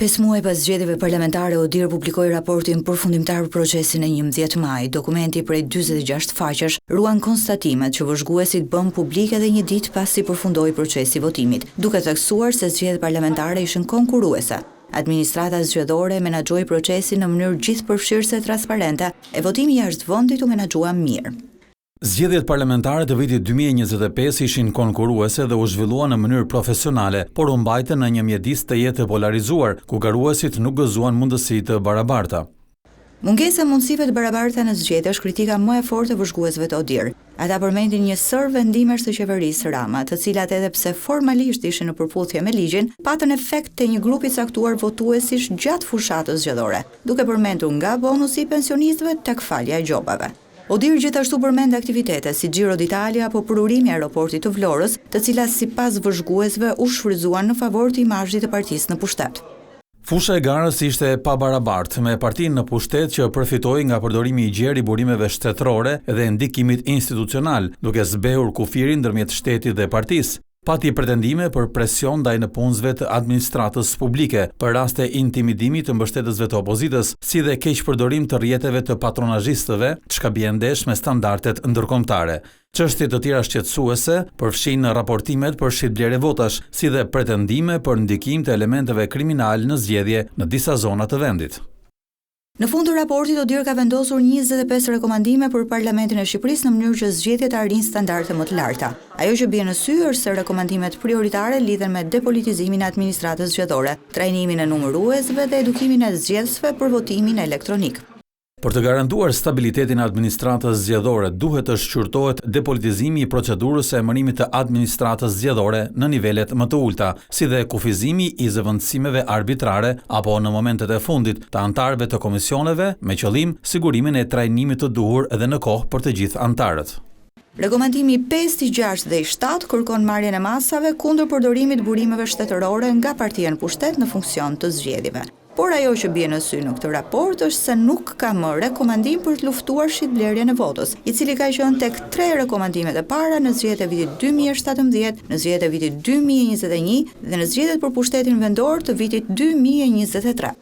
Pesë muaj pas zgjedhjeve parlamentare, ODIHR publikoi raportin përfundimtar për procesin e 11 majit. Dokumenti prej 46 faqesh ruan konstatimet që vëzhguesit bënë publik edhe një ditë pasi përfundoi procesi i votimit, duke theksuar se zgjedhjet parlamentare ishin konkurruese. Administrata zgjedhore menaxhoi procesin në mënyrë gjithëpërfshirëse transparente e votimi jashtë vendit u menaxhua mirë. Zgjedhjet parlamentare të vitit 2025 ishin konkurruese dhe u zhvilluan në mënyrë profesionale, por u mbajtën në një mjedis tejet të polarizuar, ku garuesit nuk gëzuan mundësi të barabarta. Mungesa e mundësive të barabarta në zgjedhje është kritika më e fortë e vëzhguesve të ODIHR. Ata përmendin një sërë vendimesh të qeverisë Rama, të cilat edhe pse formalisht ishin në përputhje me ligjin, patën efekt te një grup i caktuar votuesish gjatë fushatës zgjedhore, duke përmendur nga bonusi i pensionistëve tek falja e gjobave. ODIHR gjithashtu përmend aktivitete si Giro d'Italia apo përurimi i aeroportit të Vlorës, të cilat sipas vëzhguesve u shfrytëzuan në favor të imazhit të partisë në pushtet. Fusha e garës ishte e pabarabartë, me partinë në pushtet që përfitoi nga përdorimi i gjerë i burimeve shtetërore dhe ndikimit institucional, duke zbehur kufirin ndërmjet shtetit dhe partisë. Pati pretendime për presion ndaj nëpunësve të administratës publike, për raste intimidimi të mbështetësve të opozitës, si dhe keqpërdorim të rrjeteve të patronazhistëve, çka bie ndesh me standardet ndërkombëtare. Çështje të tjera shqetësuese përfshijnë raportimet për shitblerje votash, si dhe pretendime për ndikim të elementëve kriminalë në zgjedhje në disa zona të vendit. Në fund të raportit, ODIHR ka vendosur 25 rekomandime për Parlamentin e Shqipërisë në mënyrë që zgjedhjet të arrijnë standarde më të larta. Ajo që bie në sy është se rekomandimet prioritare lidhen me depolitizimin e administratës zgjedhore, trajnimin e numëruesve dhe edukimin e zgjedhësve për votimin elektronik. Për të garantuar stabilitetin e administratës zgjedhore, duhet të shqyrtohet depolitizimi i procedurës së emërimit të administratës zgjedhore në nivelet më të ulëta, si dhe kufizimi i zëvendësimeve arbitrare apo në momentet e fundit të anëtarëve të komisioneve me qëllim sigurimin e trajnimit të duhur dhe në kohë për të gjithë anëtarët. Rekomandimi i 5, i 6 dhe i 7 kërkon marrjen e masave kundër përdorimit burimeve shtetërore nga partia në pushtet në funksion të zgjedhjeve. Por ajo që bie në sy në këtë raport është se nuk ka më rekomandim për të luftuar shitblerjen e votës, i cili ka qenë tek tre rekomandimet e para në zgjedhjet e vitit 2017, në zgjedhjet e vitit 2021 dhe në zgjedhjet për pushtetin vendor të vitit 2023.